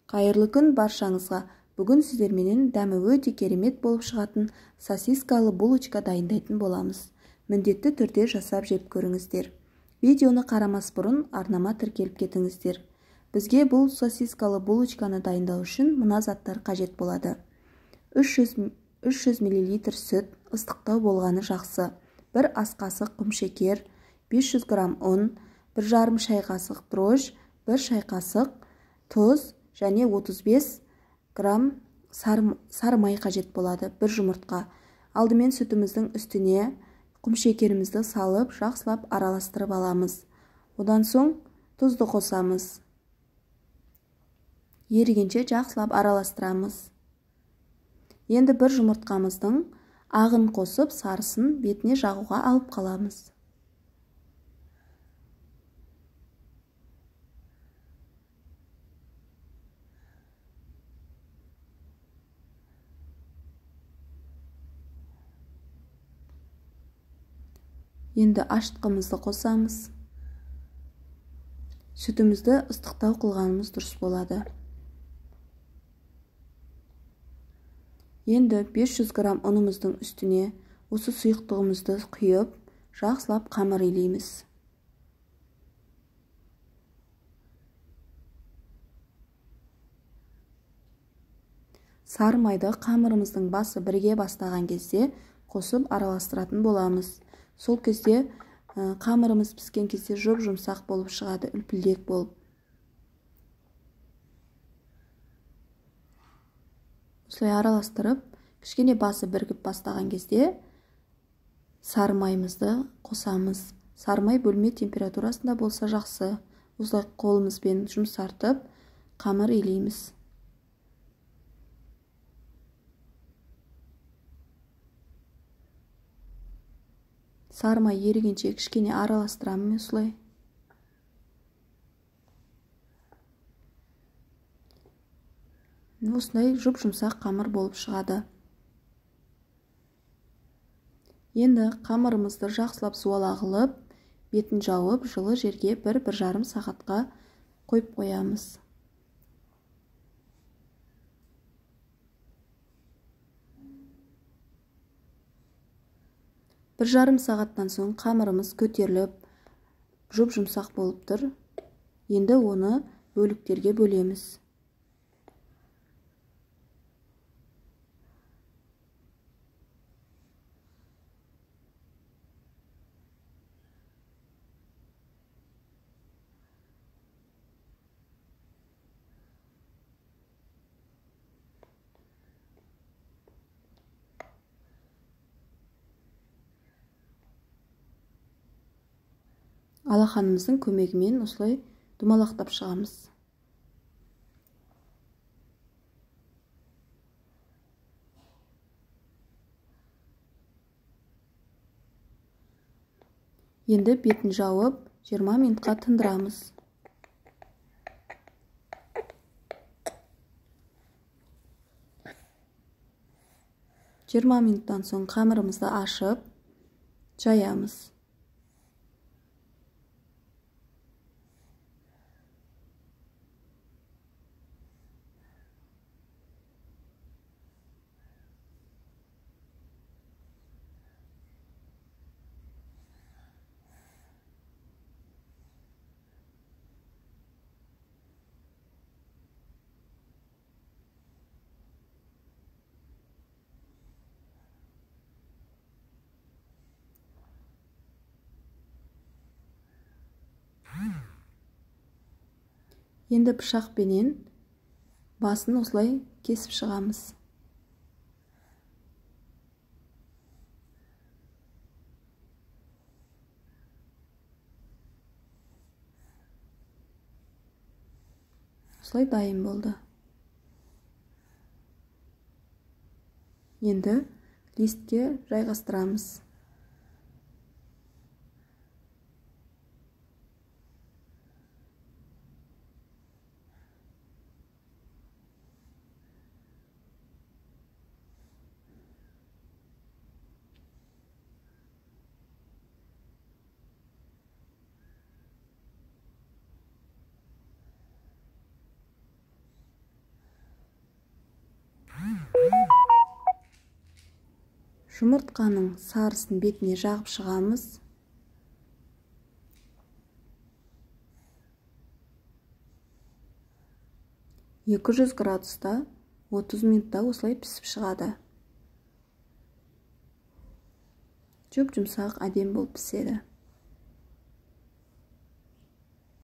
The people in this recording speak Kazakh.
Қайырлы күн баршаңызға. Бүгін сіздерменен дәмі өте керемет болып шығатын сосискалы булочка дайындайтын боламыз. Міндетті түрде жасап жеп көріңіздер. Видеоны қарамас бұрын арнама тіркеліп кетіңіздер. Бізге бұл сосискалы булочканы дайындау үшін мына заттар қажет болады. 300 мл сүт, ыстықтау болғаны жақсы. 1 ас қасық құмшекер, 500 грамм ұн, 1,5 шай қасық дрожж, 1 шай қасық тұз және 35 грамм сары май қажет болады, 1 жұмыртқа. Алдымен сүтіміздің үстіне құмшекерімізді салып, жақсылап араластырып аламыз. Одан соң тұзды қосамыз. Ерігенше жақсылап араластырамыз. Енді 1 жұмыртқамыздың ағын қосып, сарысын бетіне жағуға алып қаламыз. Енді ашытқымызды қосамыз. Сүтімізді ыстықтау қылғанымыз дұрыс болады. Енді 500 грамм ұнымыздың үстіне осы сұйықтығымызды құйып, жақсылап қамыр илейміз. Сары майды қамырымыздың басы бірге бастаған кезде қосып араластыратын боламыз. Сол кезде қамырымыз піскен кезде жұп-жұмсақ болып шығады, үлпілдек болып. Осылай араластырып, кішкене басы бірігіп бастаған кезде сары майымызды қосамыз. Сары май бөлме температурасында болса жақсы. Осылай қолымызбен жұмсартып, қамыр илейміз. Сары май ерігенше кішкене араластырамын осылай. Осындай жұп-жұмсақ қамыр болып шығады. Енді қамырымызды жақсылап суала қылып, бетін жауып, жылы жерге 1-1,5 сағатқа қойып қоямыз. Бір жарым сағаттан соң қамырымыз көтеріліп, жұп-жұмсақ болып тұр. Енді оны бөліктерге бөлеміз. Алақанымыздың көмегімен осылай домалақтап шығамыз. Енді бетін жауып 20 минутқа тындырамыз. 20 минуттан соң қамырымызды ашып жаямыз. Енді пышақпенен басын осылай кесіп шығамыз. Осылай дайын болды. Енді листке жайғастырамыз. Жұмыртқаның сарысын бетіне жағып шығамыз. 200 градуста 30 минутта осылай пісіп шығады. Жұп-жұмсақ, әдемі болып піседі.